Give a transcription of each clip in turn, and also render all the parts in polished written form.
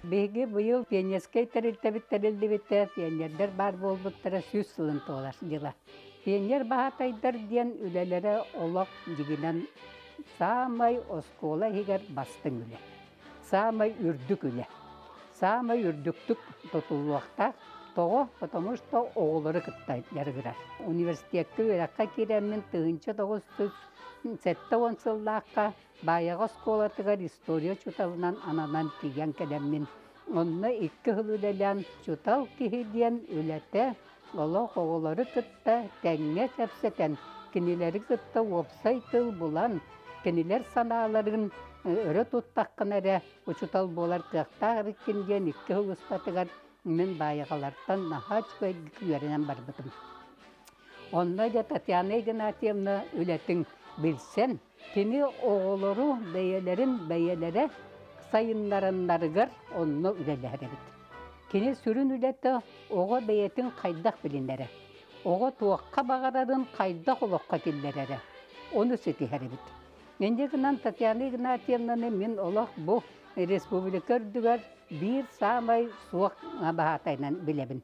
Биһиги быйыл пионерскай тэрилтэбит тэриллибитэ, пионердар баар буолбуттара 100 сылын туолар дьыла. Пионер баһаатайдар диэн үлэлэрэ олох дьигинэн саамай оскуола иһигэр бастыҥ үлэ. Саамай үрдүк үлэ. Саамай үрдүктүк тутуллуохтаах. Тоҕо? Потому что оҕолору кытта дьарыгырар. Университекка үөрэххэ киирэммин 1970 сыллаахха Баайаҕа оскуолатыгар история учууталынан ананан тиийэн кэлэммин, онно икки сыл үлэлээн учуутал киһи диэн үлэтэ олох оҕолору кытта тэҥҥэ кэпсэтэн, кинилэри кытта уопсай тыл булан, кинилэр санааларын өрө туттаххына эрэ учуутал буолар кыахтаах эбиккин диэн икки сыл устатыгар мин Баайаҕалартан наһаа үчүгэйдик үөрэнэн барбытым. Онно дьэ Татьяна Игнатьевна үлэтин билсэн, Кини оҕолору бэйэлэрин бэйэлэрэ сайыннараннарыгар онно үлэлэһэр эбит. Кини сүрүн үлэтэ оҕо бэйэтин хайдах билинэрэ, оҕо туохха баҕарарын хайдах олоххо киллэрэрэ, ону ситиһэр эбит. Инньэ гынан Татьяна Игнатьевнаны мин олох бу республика үрдүгэр биир саамай суох баһаатайынан билэбин.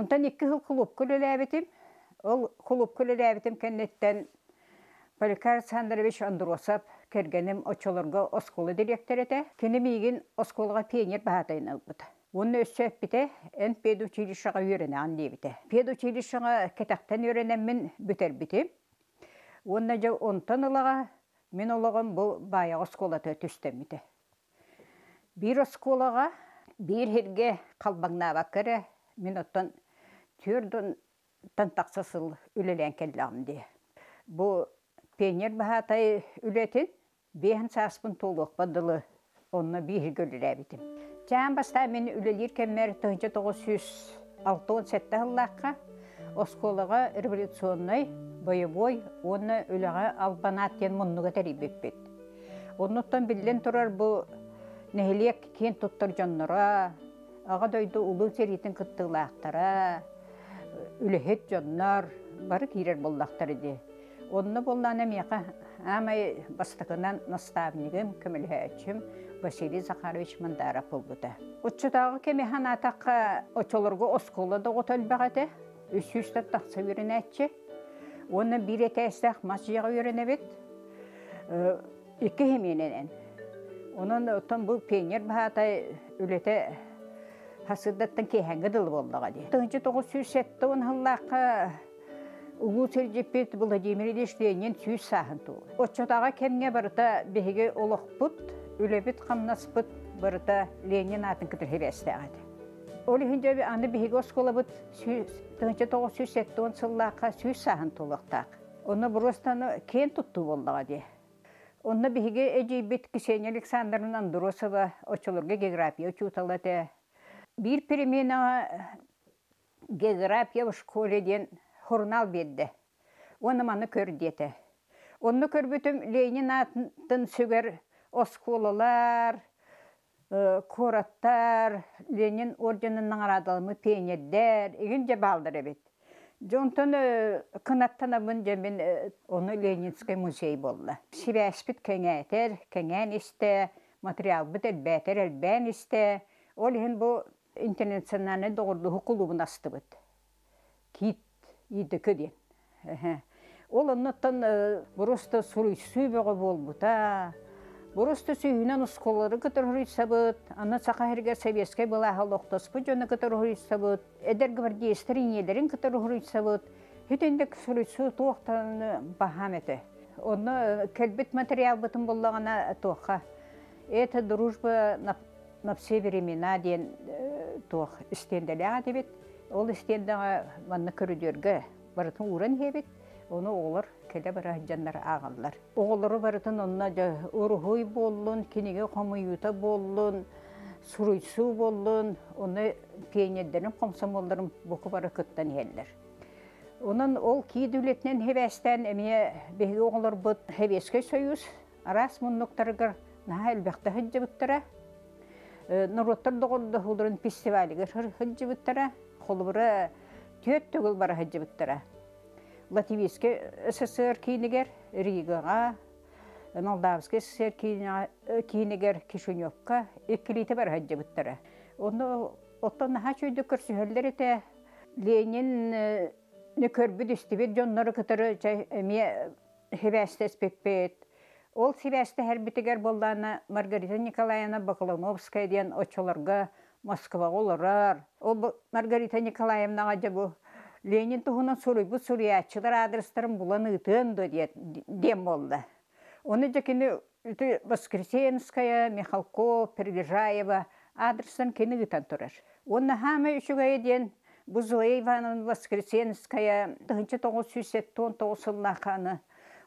Онтон икки сыл кулуупка үлэлээбитим. Ол кулуупка үлэлээбитим кэнниттэн Поликар Александрович Андросов кэргэним оччолорго оскуола дириэктэрэ этэ. Кини миигин оскуолаҕа пионер баһаатайын ылбыта. Уонна өссө эппитэ, эн педучилищеҕа үөрэнэҕин диэбитэ. Педучилищеҕа кэтэхтэн үөрэнэммин бүтэрбитим. Уонна дьэ онтон ылаҕа мин олоҕум бу Баайаҕа оскуолата түстэммитэ. Биир оскуолаҕа, биир сиргэ халбаҥнаабакка эрэ мин оттон түөрт тахса сыл үлэлээн кэллэҕим дии. Бу пионер баһаатай үлэтин Биэһин сааспын туолуохпар дылы онно бииргэ үлэлээбитим. Чаан бастаан мин үлэлиир кэммэр 1967 сыллаахха оскуолаҕа революционнай, боевой уонна үлэҕэ албанаат диэн муннуга тэрийбиппит. Оннуттан биллэн турар бу нэһилиэк киэн туттар дьонноро, Аҕа дойду Улуу сэриитин кыттыылаахтара, үлэһит дьоннор бары киирэр буоллахтара дии. Онно буоллаҕына миэхэ аамай бастакынан наставнигым, көмөлөһөөччүм Василий Захарович Мандаров буолбута. Оччотооҕу кэми санаатахха, оччолорго оскуола да оҕото элбэх этэ, үс сүүстэн тахса үөрэнээччи. Уонна биир этээстээх мас дьиэҕэ үөрэнэбит. Икки симиэнэнэн. Онон оттон бу пионер баһаатай үлэтэ сарсыардаттан киэһээҥҥэ дылы буоллаҕа дии. 1970 сыллаахха Улуу сирдьиппит Владимир Ильич Ленин 100 сааһын туолар. Оччотооҕу кэмҥэ барыта биһиги олохпут, үлэбит-хамнаспыт барыта Ленин аатын кытары сибээстээх этэ. Ол иһин дьэ аны биһиги оскуолабыт 1970 сыллаахха 100 сааһын туолуохтаах. Онно боруостаны киэн туттуу буоллаҕа дии. Онно биһиги эдьиийбит Ксения Александровна Андросова оччолорго география учуутала этэ. Биир переменаҕа «География в школе» диэн сурунаал биэрдэ. Уонна маны көр диэтэ. Онно көрбүтүм Ленин аатын сүгэр оскуолалар, куораттар, Ленин орденын наҕараадаламмыт пионердэр игин дьэ бааллар эбит. Дьэ онтон кынаттанабын дьэ мин ону Ленинскэй музей буолла. Сибээспит кэҥээтэр, кэҥээн истэ, материалбыт элбээтэр, элбээн истэ. Ол иһин бу интернациональнай доҕордоһуу кулуубун астыбыт. Кит ИДК диэн. Ол оннуттан просто суруйсуу бөҕө буолбута. Просто сүүһүнэн оскуолалары кытары суруйсабыт, аны Саха сиригэр советскай былааһы олохтоспут дьону кытары суруйсабыт, эдэр гвардеецтар ийэлэрин кытары суруйсабыт. Итинник суруйсуу туохтан баһаам этэ. Онно кэлбит материалбытын буллаҕына туохха Это дружба на все времена диэн туох истиэндэлээх этибит. Ол истиэндэҕэ манна көрүдүөргэ барытын ууран иһэбит. Ону оҕолор кэлэ бара сылдьаннар ааҕаллар. Оҕолору барытын онно дьэ уруһуй буоллун, кинигэ хомуйуута буоллун, суруйсуу буоллун, ону пионердэрим, хомсомуолларым бука бары кыттан иһэллэр. Онон ол киид үлэтинэн сибээстээн эмиэ биһиги оҕолорбут Советский Союз араас муннуктарыгар наһаа элбэхтэ сылдьыбыттара. Норуоттар доҕордоһууларын фестивалыгар сылдьыбыттара. Холобура, түөрт төгүл бара сылдьыбыттара. Латвийскай СССР киинигэр, Ригаҕа, Молдавскай СССР киинигэр Кишиневка иккилиитэ бара сылдьыбыттара. Онно оттон наһаа үчүгэйдик көрсүһэллэр этэ. Ленин көрбүт истибит дьоннору кытары эмиэ сибээстэспиппит. Ол сибээстэһэрбитигэр буоллаана Маргарита Николаевна Баклановская диэн оччолорго Москваҕа олорор. Ол Маргарита Николаевнаҕа дьэ бу Ленин туһунан суруйбут суруйааччылар аадырыстарын булан ыытыан дуо диэн буолла. Ону дьэ кини ити Воскресенская, Михалков, Передежаева аадырыстарын кини ыытан турар. Уонна хаамай үчүгэйэ диэн бу Зоя Ивановна Воскресенская 1979 сыллаахха аны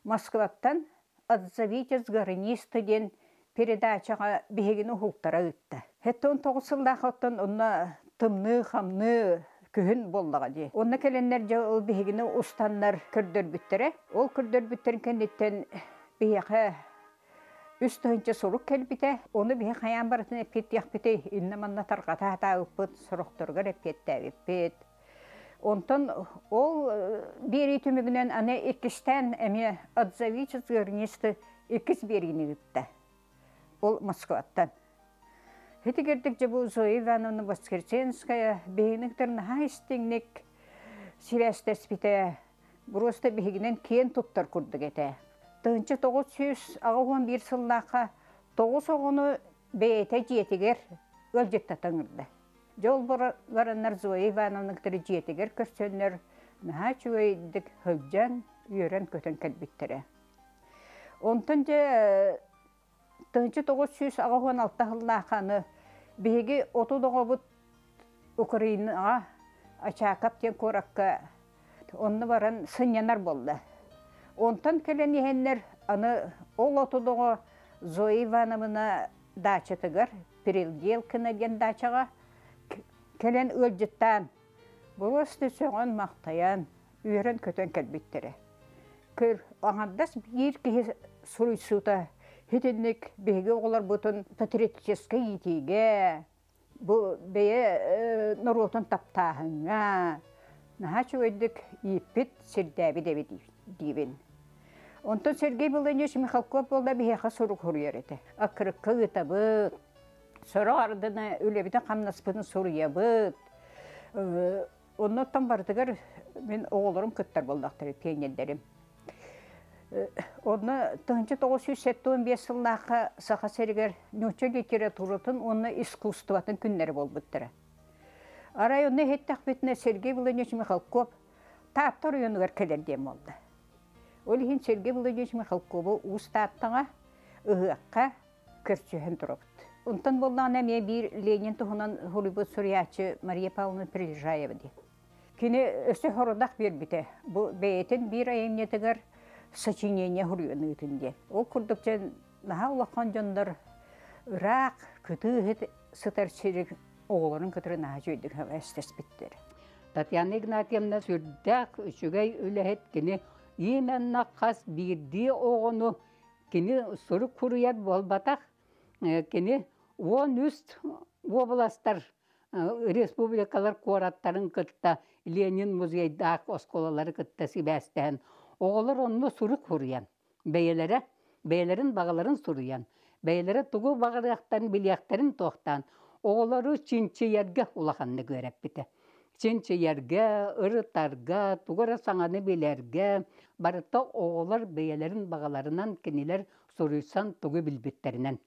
Москваттан «Отзовитесь гарниста» диэн передачаҕа биһигини уһултара ыытта. 79 сыллаах оттон онно тымныы-хамныы күһүн буоллаҕа дии. Онно кэлэннэр дьэ ол биһигини устаннар көрдөрбүттэрэ. Ол көрдөрбүттэрин кэнниттэн биһиэхэ 3000 сурук кэлбитэ. Ону биһи хайаан барытын эппиэттиэхпитий? Иннэ-манна тарҕата сатаабыппыт, сорохторугар эппиэттээбиппит. Онтон ол биэрии түмүгүнэн аны иккистээн эмиэ отзовитесь гарнисты иккис биэриини ыытта. Ол Москваттан. Итигирдик дьэ бу Зоя Ивановна Воскресенская биһигини кытары наһаа истиҥник сибээстэспитэ, Буруоста биһигинэн киэн туттар курдук этэ. 1981 сыллаахха тоҕус оҕону бэйэтэ дьиэтигэр ыалдьыттата ыҥырда. Дьэ ол бараннар Зоя Ивановна кытары дьиэтигэр көрсөннөр наһаа үчүгэйдик сылдьан, үөрэн-көтөн кэлбиттэрэ. Онтон дьэ 1986 сыллаахха аны биһиги 30 оҕобут Украинаҕа Очаков диэн куоракка онно баран сынньанар буолла. Онтон кэлэн иһэннэр аны ол 30 оҕо Зоя Ивановна даачатыгар Переделкино диэн даачаҕа кэлэн ыалдьыттаан боруоста сөҕөн-махтайан, үөрэн-көтөн кэлбиттэрэ. Көр, аҥардас биир киһи суруйсуута итинник биһиги оҕолорбутун патриотическай иитиигэ, бу бэйэ норуотун таптааһыҥҥа наһаа үчүгэйдик ииппит, сирдээбит эбит диибин. Онтон Сергей Владимирович Михалков буолла биһиэхэ сурук суруйар этэ. Аккырыкка ыытабыт, сорох ардына үлэбитин-хамнаспытын суруйабыт. Оннуттан барытыгар мин оҕолорум кыттар буоллахтара, пионердэрим. Онно 1975 сыллаахха Саха сиригэр нуучча литературатын уонна искусствотын күннэрэ буолбуттара. Арай онно иһиттэхпитинэ Сергей Владимирович Михалков Таатта оройуонугар кэлэр диэн буолла. Ол иһин Сергей Владимирович Михалкову Уус Тааттаҕа ыһыахха көрсүһэн турабыт. Онтон буоллаҕына эмиэ биир Ленин туһунан суруйбут суруйааччы Мария Павловна Прилежаева диэн. Кини өссө сорудах биэрбитэ. Бу бэйэтин биир айымньытыгар сочинение суруйан ыытын диэн. Ол курдук дьэн наһаа улахан дьоннор ыраах, кытыы сытар сири оҕолорун кытары наһаа үчүгэйдик эстэспиттэр. Татьяна Игнатьевна сүрдээх үчүгэй үлэһит кини именно хас биирдии оҕону кини сурук суруйар буолбатах кини 13 уобаластар республикалар куораттарын кытта Ленин музейдаах оскуолалары кытта сибээстэһэн оҕолор онно сурук суруйан бэйэлэрэ бэйэлэрин баҕаларын суруйан бэйэлэрэ тугу баҕарыахтарын билиэхтэрин туохтаан оҕолору чинчийэргэ улаханнык үөрэппитэ чинчийэргэ ырытарга тугу эрэ саҥаны билэргэ барыта оҕолор бэйэлэрин баҕаларынан кинилэр суруйсан тугу билбиттэринэн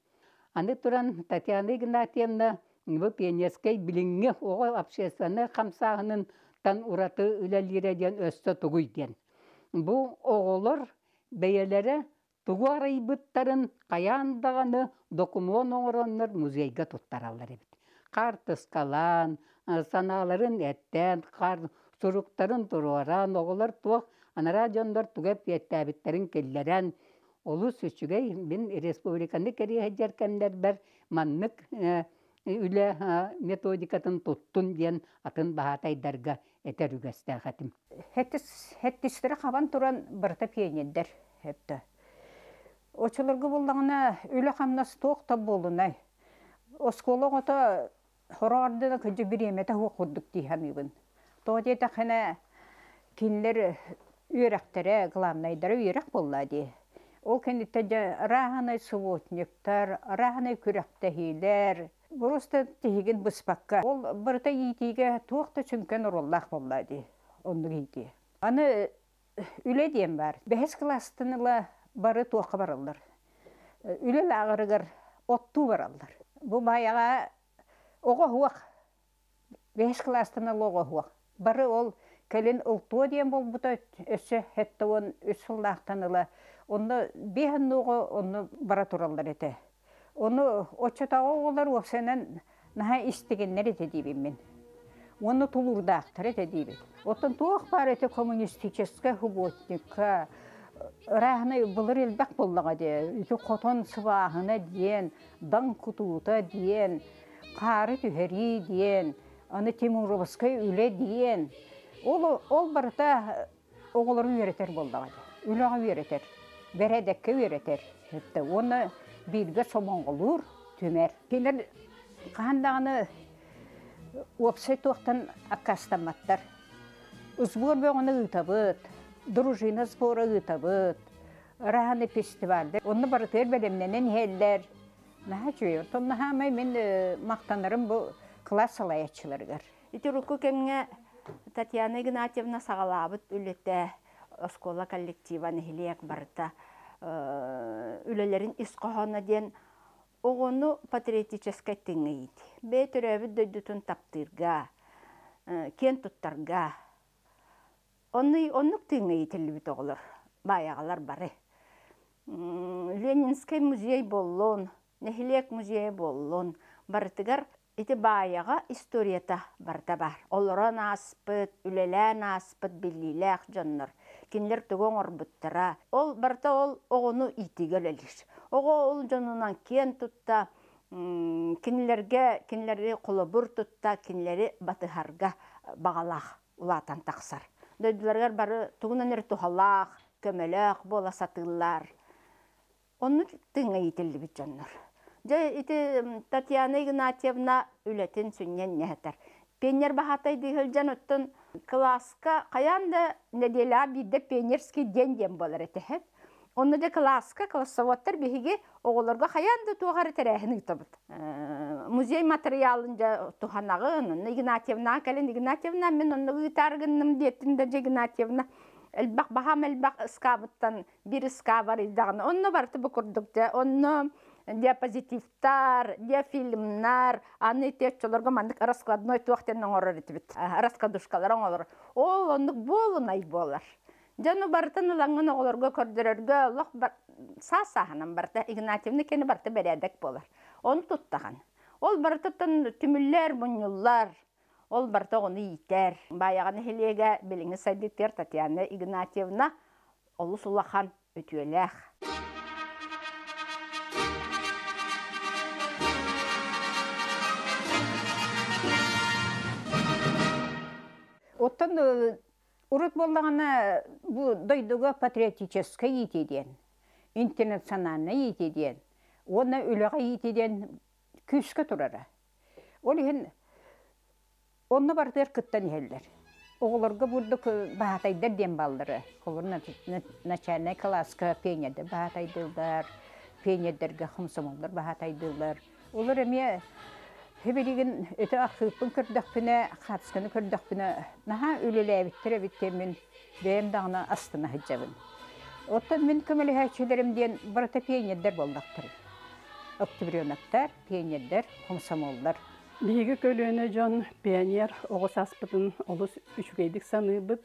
аны туран Татьяна Игнатьевна бу пионерскай билиҥҥи оҕо общественнай хамсааһынын тан ураты үлэлиирэ диэн өссө тугуй диэн бу оҕолор бэйэлэрэ тугу арыйбыттарын хайаан даҕаны докумуон оҥороннор музейга туттараллар эбит. Хаартыскалаан, санааларын эттээн, суруктарын туруоран, оҕолор туох анараа дьоннор тугу эппиэттээбиттэрин киллэрэн, олус үчүгэй мин республиканы кэрийэ сылдьар кэмнэрбэр маннык үлэ методикатын туттун диэн атын баһаатайдарга этэр үгэстээх этим. Хэттистэрэ хабан туран барыта пионердэр эптэ. Очолорго буллаҕына үлэ-хамнас туох да буолунай. Оскуола оҕото хороҕ ардына кыдьы бириэмэтэ суох курдук дии саныыбын. Тоҕо диэтэххинэ кинилэр Үөрэхтэрэ, главнайдара үөрэх буолла дии. Ол кэнниттэн дьэ арааһынай субботниктар, арааһынай күрэхтэһиилэр, просто тиһигин быспакка. Ол барыта иитиигэ туох да сүҥкэн оруоллаах буолла дии, оннук иитии. Аны үлэ диэн баар. Бэһис кылаастан ыла бары туохха бараллар. Үлэ лааҕырыгар оттуу бараллар. Бу Баайаҕа оҕо оһуох Бэһис кылаастан ыла оҕо оһуох. Бары ол кэлин ылтуо диэн буолбута өссө 73 сыллаахтан ыла. Онно биэс оннуоҕу онно бара тураллар этэ. Ону оччотооҕу оҕолор уопсайынан наһаа истигэннэр этэ диибин мин. Уонна тулуурдаахтар этэ диибин. Оттон туох баар этэ коммунистическай субботникка ырааһынай былыр элбэх буоллаҕа дии. Ити хотон сыбааһына диэн, даҥ кутуута диэн, хаары түһэрии диэн, аны Тимуровскай үлэ диэн. Ол, ол барыта оҕолору үөрэтэр буоллаҕа дии. Үлэҕэ үөрэтэр, бэрэдэккэ үөрэтэр. Уонна бииргэ сомоҕолуур, түмэр. Кинилэр хаһан даҕаны уопсай туохтан аккаастамматтар. Сбор бөҕөнү ыытабыт, дружина сбора ыытабыт, ыраһаны фестивальдар. Онно барытыгар бэлэмнэнэн иһэллэр. Наһаа үчүгэй. Оттон наһаамай мин махтанарым бу кылаас салайааччыларыгар. Ити урукку кэмҥэ Татьяна Игнатьевна саҕалаабыт үлэтэ оскуола коллектива нэһилиэк барыта үлэлэрин ис хоһооно диэн оҕону патриотическай тыыҥҥа иитии. Бэйэ төрөөбүт дойдутун таптыырга, киэн туттарга. Оннук тыыҥҥа иитиллибит оҕолор, баайаҕалар бары. Ленинскэй музей буоллун, нэһилиэк музейа буоллун, барытыгар ити Баайаҕа историята барыта баар. Олорон ааспыт, үлэлээн ааспыт биллиилээх дьоннор. Кинилэр тугу оҥорбуттара. Ол барыта ол оҕону иитиигэ үлэлиир. Оҕо ол дьонунан киэн тутта, кинилэргэ кинилэри холобур тутта, кинилэри батыһарга баҕалаах улаатан тахсар. Дойдуларыгар бары тугунан эрэ туһалаах, көмөлөөх буола сатыыллар. Оннук тыыҥҥа иитиллибит дьоннор. Дьэ, ити Татьяна Игнатьевна үлэтин сүнньэн ньэһэтэр. Пионер баһаатай сылдьан оттон кылааска хайаан да нэдиэлэҕэ биирдэ пионерский день диэн буолар этэ. Онно дьэ кылааска классоводтар биһиги оҕолорго хайаан да туох эрэ тэрээһин ыытабыт. Музей матырыйаалын дьэ туһанаҕын. Онно Игнатьевнаҕа кэлин Игнатьевна мин онно ыытаар гынным диэтин да дьэ Игнатьевна элбэх баһаам элбэх ыскаабыттан биир ыскаабар ыйдаҕына онно барыта бу курдук дьэ онно диапозитивтар, диафильмнар, аны ити оччолорго маннык раскладной туох диэн оҥорор этибит раскладушкалар оҥорор ол оннук буолунай буолар дьону барытын ылаҥҥын оҕолорго көрдөрөргө олох саас сааһынан барыта Игнатьевна кини барыта бэрээдэк буолар ону туттаҕын ол барытыттан түмүллэр мунньуллар ол барыта оҕону иитэр Баайаҕа нэһилиэгэ билиҥҥи сайдыытыгар Татьяна Игнатьевна олус улахан үтүөлээх. Оттон урут буоллаҕына бу дойдуга патриотическай иитии диэн, интернациональнай иитии диэн уонна үлэҕэ иитии диэн күүскэ турара. Ол иһин онно барытыгар кыттан иһэллэр. Оҕолорго бурдук баһаатайдар диэн бааллара. Холобур, начальнай кылааска пионердар баһаатайдыыллар, пионердарга хомсомоллор баһаатайдыыллар. Олор эмиэ билигин өтө архыыппын көрдөхпүнэ, хаартысканы көрдөхпүнэ, наһаа үлэлээбиттэр эбит диэн бэйэм даҕаны астына сылдьабын. Оттон мин көмөлөһөөччүлэрим диэн барыта пионердар буоллахтар. Октябреноктар, пионердар, хомсомоллар. Биһиги көлүөнэ дьон пионер оҕо сааспытын олус үчүгэйдик саныыбыт.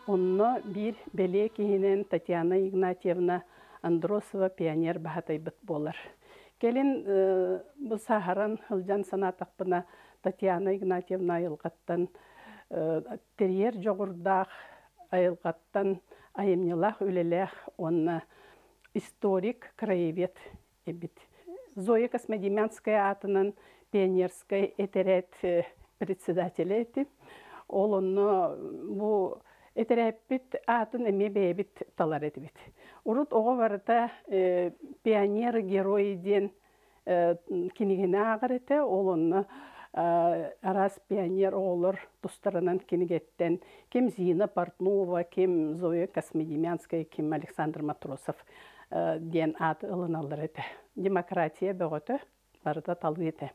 Онно биир бэлиэ киһинэн Татьяна Игнатьевна Андросова пионер баһатайбыт буолар. Кэлин бу сааһыран сылдьан санаатахпына Татьяна Игнатьевна айылҕаттан тэрийэр дьоҕурдаах, айылҕаттан айымньылаах үлэлээх уонна историк, краевед эбит. Зоя Космодемьянская аатынан пионерскай этэрээт председателэ этим. Ол онно бу этэрээппит аатын эмиэ бэйэбит талар этибит. Урут оҕо барыта пионер герой диэн кинигини ааҕар этэ. Ол онно Араас пионер оҕолор тустарынан кинигэттэн ким Зина Портнова, ким Зоя Космодемьянская, ким Александр Матросов диэн аат ылыналлар этэ. Демократия бөҕөтө барыта талыы этэ.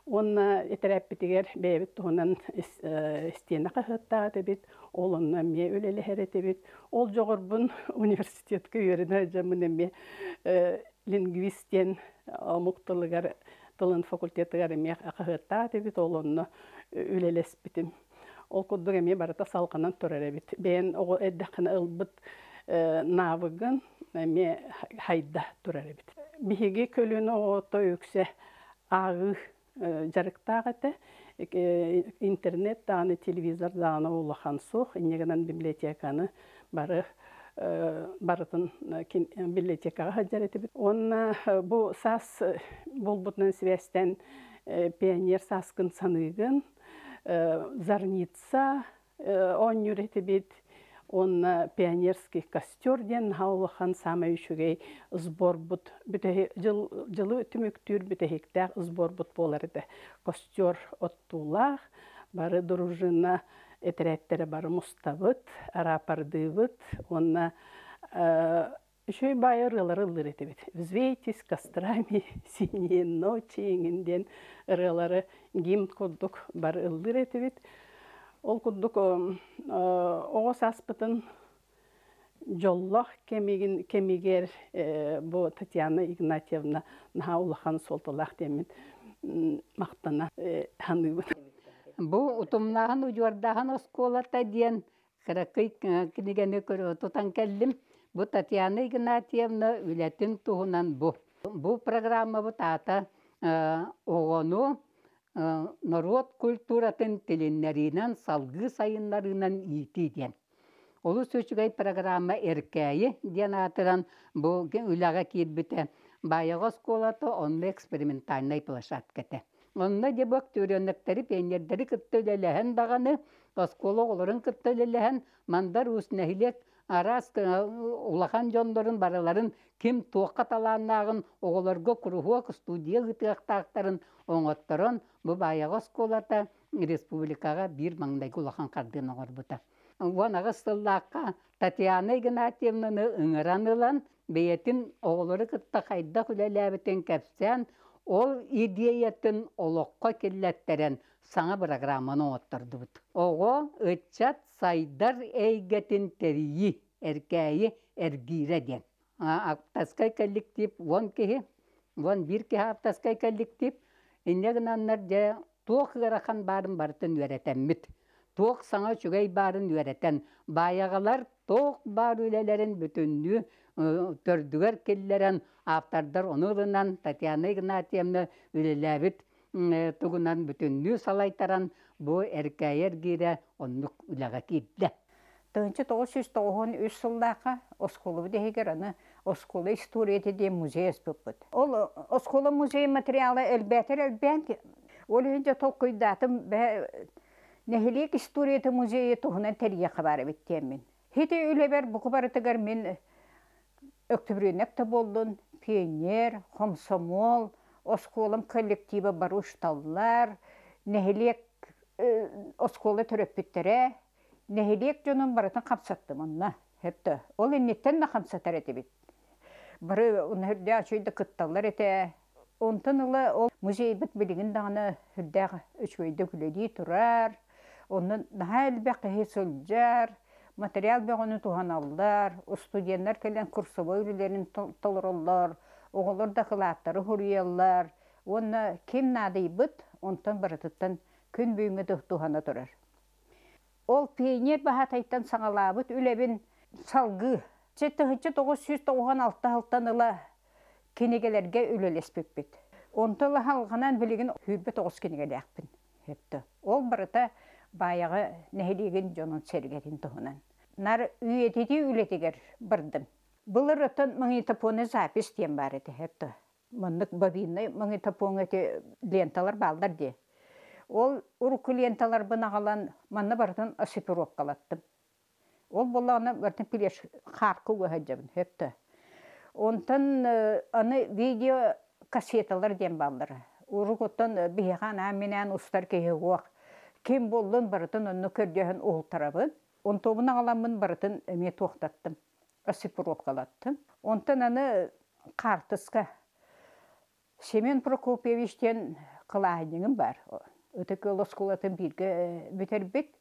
Уонна этэрээппитигэр бэйэбит туһунан истиэнэ хаһыаттаах этибит, ол онно эмиэ үлэлэһэр этибит. Ол дьоҕурбун университетка үөрэнэ сылдьаммын эмиэ лингвист диэн омук тылыгар тылын факультетыгар эмиэ хаһыаттаах этибит, ол онно үлэлэспитим. Ол курдук эмиэ барыта салҕанан турар эбит. Бэйэн оҕо эрдэххинэ ылбыт навыгын эмиэ хайда турар эбит. Биһиги көлүөнэ оҕото үксэ ааҕыы дьарыктаах этэ. Интернет даҕаны, телевизор даҕаны улахан суох. Инньэ гынан библиотеканы бары барытын библиотекаҕа сылдьар этибит. Уонна бу саас буолбутунан сибээстээн пионер сааскын саныыгын, Зарница оонньуур этибит уонна пионерский костер диэн наһаа улахан саамай үчүгэй сборбут дьылы түмүктүүр бүтэһиктээх сборбут буолар этэ. Костер оттуулаах, бары дружина этэрээттэрэ бары мустабыт, араапардыыбыт уонна үчүгэй баайы ырыалары ыллыыр этибит. «Взвейтесь кострами синие ночи» иҥин диэн ырыалары гимн курдук бары ыллыыр этибит. Ол курдук оҕо сааспытын дьоллоох кэмигин кэмигэр бу Татьяна Игнатьевна наһаа улахан суолталаах диэммин махтана саныыбын. Бу утумнааһын удьуордааһын оскуолата диэн кыракый кинигэни тутан кэллим. Бу Татьяна Игнатьевна үлэтин туһунан бу. Бу программабыт аата оҕону норуот культуратын тилиннэриинэн салгыы сайыннарыынан иитии диэн. Олус үчүгэй программа Эркээйи диэн аатыран бу үлэҕэ киирбитэ. Баайаҕа оскуолата онно экспериментальнай площадка этэ. Онно дебок төрүөннэктэри, пионердэри кытта үлэлэһэн даҕаны, оскуола оҕолорун кытта үлэлэһэн, Мандар Уус нэһилиэк араас улахан дьоннорун барыларын ким туохха талааннааҕын оҕолорго куруһуок, студия ыытыахтаахтарын оҥотторон, бу Баайаҕа оскуолата республикаҕа биир маҥнайгы улахан хардыыны оҥорбута. 18 сыллаахха Татьяна Игнатьевнаны ыҥыран ылан, бэйэтин оҕолору кытта хайдах үлэлээбитин кэпсээн, ол идиэйэтин олоххо киллэттэрэн саҥа бырагырааманы оҥоттордубут. Оҕо, ыччат сайдар эйгэтин тэрийии, эркээйи эргиирэ диэн. Авторскай коллектив 10 киһи, 11 киһи авторскай коллектив. Инньэ гынаннар дьэ туох ыарахан баарын барытын үөрэтэммит. Туох саҥа үчүгэй баарын үөрэтэн, баайаҕалар туох баар үлэлэрин бүтүннүү төрдүгэр киллэрэн, автордар ону ылынан Татьяна Игнатьевна үлэлээбит тугунан бүтүннүү салайтаран бу эркээйи эргиирэ оннук үлэҕэ киирдэ. 1993 сыллаахха оскуолабыт иһигэр аны оскуола историята диэн музей аспыппыт. Ол оскуола музей материала элбээтэр элбээн ол иһин дьэ толкуйдаатым нэһилиэк историята музейа туһунан тэрийиэххэ баар эбит диэммин. Ити үлэбэр буку барытыгар мин өктөбүрүөнэк да буоллун, пионер, хомсомуол, оскуолам коллектива бары усталлар, нэһилиэк оскуола төрөппүттэрэ, нэһилиэк дьонун барытын хамсаттым онно. Хөптө. Ол инниттэн да хамсатар этибит. Бары үрдээх үчүгэй да кытталлар этэ. Онтон ыла ол музейбыт билигин даҕаны үрдээх үчүгэйдик үлэлии турар. Онно наһаа элбэх киһи сылдьар, материал бөҕөнү туһаналлар, студеннар кэлэн курсовой үлэлэрин толороллор, оҕолор дакылааттары суруйаллар уонна ким наадыйбыт онтон барытыттан күн бүгүҥҥү туһана турар. Ол пионер баһаатайтан саҕалаабыт үлэбин салгыы 1996 сылтан ыла кинигэлэргэ үлэлэспиппит. Онтон ыла салҕанан билигин 29 кинигэлээхпин. Ол барыта Баайаҕа нэһилиэгин дьонун-сэргэтин туһунан. Нар үйэтитии үлэтигэр бардым. Былыр оттон магнитофонный запись диэн баар этэ. Маннык бобиннай магнитофоҥҥа ити ленталар бааллар дии. Ол урукку ленталарбын аҕалан манна барытын осипировкалаттым. Ол буоллаҕына барытын пилеш хаарка уга сылдьабын сөптө. Онтон аны видео кассеталар диэн бааллара. Урукуттан биһиэхэ анаан-минээн устар киһи суох. Ким буллун барытын онно көрдөһөн уһултарабын. Онтуобун аҕаламмын барытын эмиэ туохтаттым, оцифровкалаттым. Онтон аны хаартыска. Семен Прокопьевич диэн кылааһынньыгым баар. Ытык ыал оскуолатын бииргэ бүтэрбит.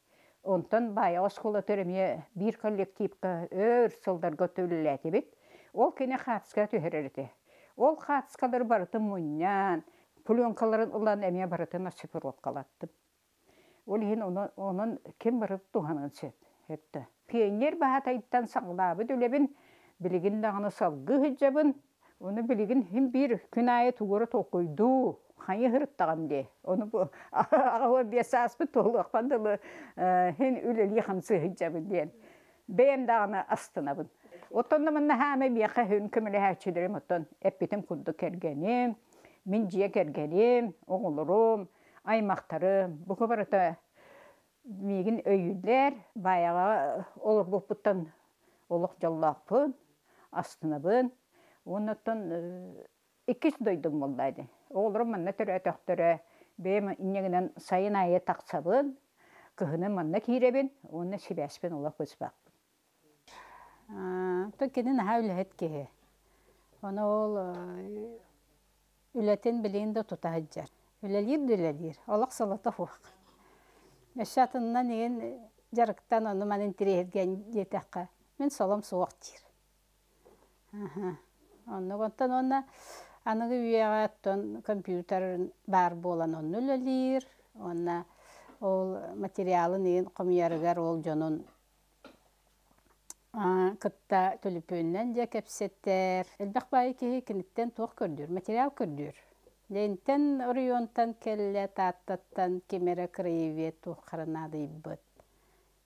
Онтон Баайаҕа оскуолатыгар эмиэ биир коллективка өр сылларга үлэлээтибит. Ол кини хаартыска түһэрэр этэ. Ол хаартыскалары барытын мунньан, пленкаларын ылан эмиэ барытын оцифровкалаттым. Ол иһин онон ким барыт туһанан сөп. Өттө. Пионер баһаатайыттан саҕалаабыт үлэбин билигин даҕаны салгыы сылдьабын. Ону билигин син биир күн аайы тугу эрэ толкуйдуу, хайыы сырыттаҕым дии. Ону бу 85 сааспыт туолуохпар дылы син үлэлии-хамсыы сылдьабын диэн. Бэйэм даҕаны астынабын. Оттон да манна хаамай миэхэ үһүн көмөлөһөөччүлэрим оттон эппитим курдук кэргэним, мин дьиэ кэргэним, оҕолорум, аймахтарым, бука барыта миигин өйүүллэр. Баайаҕа олорбуппуттан олох дьоллоохпун, астынабын. Уонна оттон иккис дойдум буолла ини. Оҕолорум манна төрөөтөхтөрө, бэйэм инньэ гынан сайын аайы тахсабын, кыһынын манна киирэбин уонна сибээспин олох быспаппын. Оттон кини наһаа үлэһит киһи. Ону ол үлэтин билигин да тута сылдьар. Үлэлиир да үлэлиир, олох солото суох. Өссө атынынан игин дьарыктан ону-маны интириэһиргээн диэтэххэ, мин солом суох диир. Оннук оттон уонна аныгы үйэҕэ оттон компьютер баар буолан онно үлэлиир уонна ол материалын игин хомуйарыгар ол дьонун кытта төлөпүөнүнэн дьэ кэпсэтэр. Элбэх баайы киһи киниттэн туох көрдүүр? Материал көрдүүр. Лентэн оройуонтан кэллэ, Тааттаттан ким эрэ краевед туоххара наадыйбыт,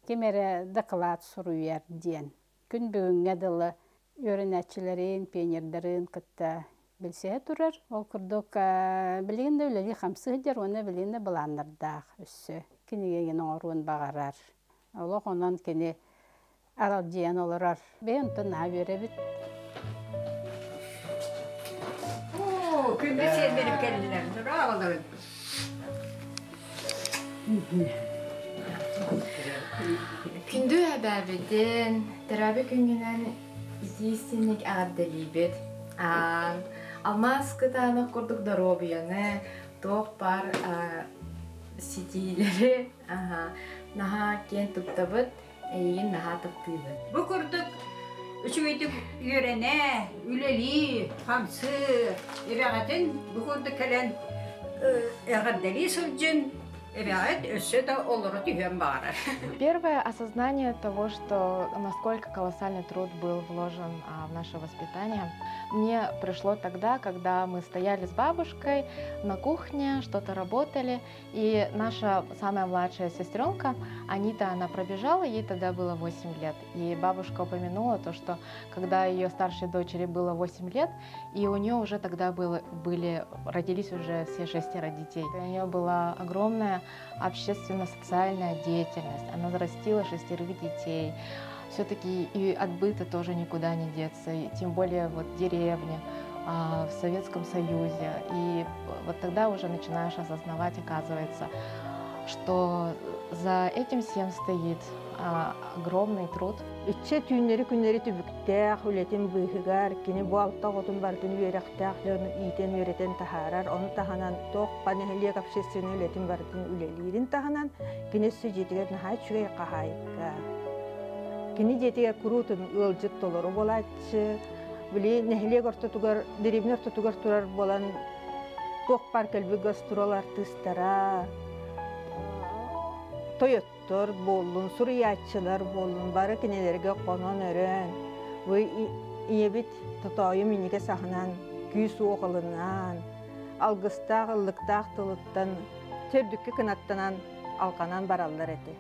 ким эрэ доклад суруйар диэн. Күн бүгүҥҥэ дылы үөрэнээччилэрин, пионердарын кытта билсиһэ турар. Ол курдук билигин да үлэлии-хамсыы сылдьар уонна билигин да былааннардаах өссө кинигэгин оҥоруон баҕарар. Олох онон кини аралдьыйан олорор. Бэйэ онтон наһаа үөрэбит. Оо, күндү сиэннэрим кэллилэр. Браво Күндү эбээбитин, төрөөбүт күҥҥүнэн итии-истиҥник эҕэрдэлиибит. Алмаас кытаанах курдук доруобуйаны, туох баар ситиилэри наһаа киэн туттабыт, эйигин наһаа таптыыбыт. Бу курдук үчүгэйдик үөрэнэ, үлэлии, хамсыы, эбэҕитин бу курдук кэлэн эҕэрдэлии сылдьын, эбэҕит өссө да олоро түһүөн баҕарар. Первое осознание того, что насколько колоссальный труд был вложен в наше воспитание, мне пришло тогда, когда мы стояли с бабушкой на кухне, что-то работали, и наша самая младшая сестренка, Анита, она пробежала, ей тогда было 8 лет. И бабушка упомянула то, что когда ее старшей дочери было 8 лет, и у нее уже тогда было, были, родились уже все шестеро детей. И у нее была огромная общественно-социальная деятельность. Она взрастила шестерых детей. Все-таки и от быта тоже никуда не деться, и тем более вот деревня, в Советском Союзе. И вот тогда уже начинаешь осознавать, оказывается, что за этим всем стоит огромный труд. Иччэ түүннэри күннэри түбүктээх үлэтин быыһыгар кини бу алта оҕотун барытын үөрэхтээх дьону иитэн үөрэтэн таһаарар, ону таһынан туох нэһилиэк общественнай үлэтин барытын үлэлиирин таһынан кини өссө дьиэтигэр наһаа үчүгэй хаһаайка. Кини дьиэтигэр куруутун ыалдьыт толору буолааччы, били нэһилиэк ортотугар, дэриэбинэ ортотугар турар буолан туох баар кэлбит гастрол артыыстара, тойоттор буоллун, суруйааччылар буоллун, бары кинилэргэ хонон-өрөөн, бу ийэбит тотоойу минньигэс аһынан, күүс-уох ылынан, алгыстаах ыллыктаах тылыттан төрдүккэ кынаттанан алҕанан бараллар этэ.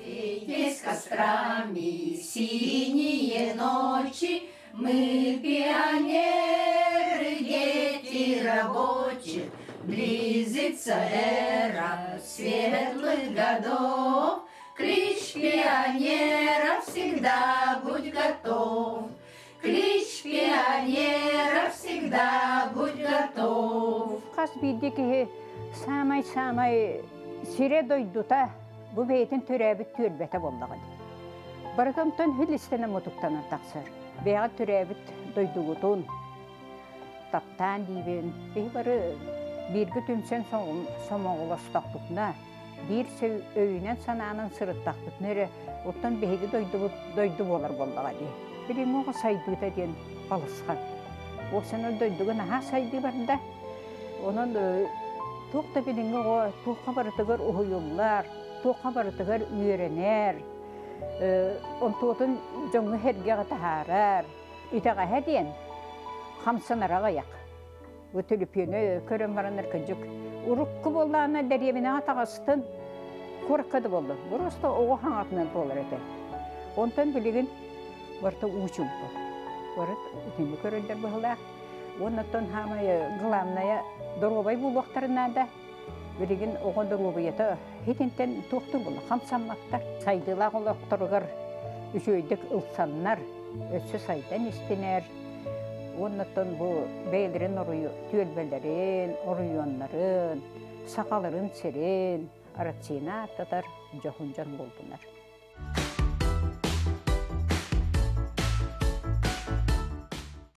Светись кострами синие ночи, мы пионеры, дети рабочих, близится эра светлых годов. Клич пионеров всегда будь готов. Клич пионеров всегда будь готов. Хас биирдии киһи саамай-саамай сирэ дойдута бу бэйэтин төрөөбүт түөлбэтэ буоллаҕа дии. Барыта онтон хил истэнэ мутуктанан тахсар. Бэйэҕэ төрөөбүт дойдугутун таптаан диибин. Биһи бары бииргэ түмсэн сомоҕолостохпутуна, биир өйүнэн-санаанан сырыттахпытына эрэ, оттон биһиги дойдубут дойду буолар буоллаҕа дии. Билиҥҥи оҕо сайдыыта диэн балысхан. Уопсайынан дойдуга наһаа сайдыы барда. Онон туох да билиҥҥи оҕо туохха барытыгар уһуйуллар, туохха барытыгар үөрэнэр, онтуотун дьоҥҥо сэргэҕэ таһаарар. Итэҕэһэ диэн хамсанара аҕыйах. Бу төлөпүөнү көрөн бараннар кырдьык урукку буоллаҕына дэриэбинэҕэ таҕыстын куоракка да буоллун просто оҕо хаҥатынан буолар этэ. Онтон билигин барыта уу чуумпу. Барыт итинник көрөллөр быһыылаах. Уонна оттон хаамай главное доруобай буолуохтарын наада. Билигин оҕо доруобуйата итинтэн туохтур буолла хамсамматтар. Сайдыылаах олохторугар үчүгэйдик ылсаннар, өссө сайдан истинэр. Уонна оттон бу бэйэлэрин оруйу түөлбэлэрин, оройуоннарын, сахаларын сирин Арацина ааттатар дьоһун дьон буолдунар.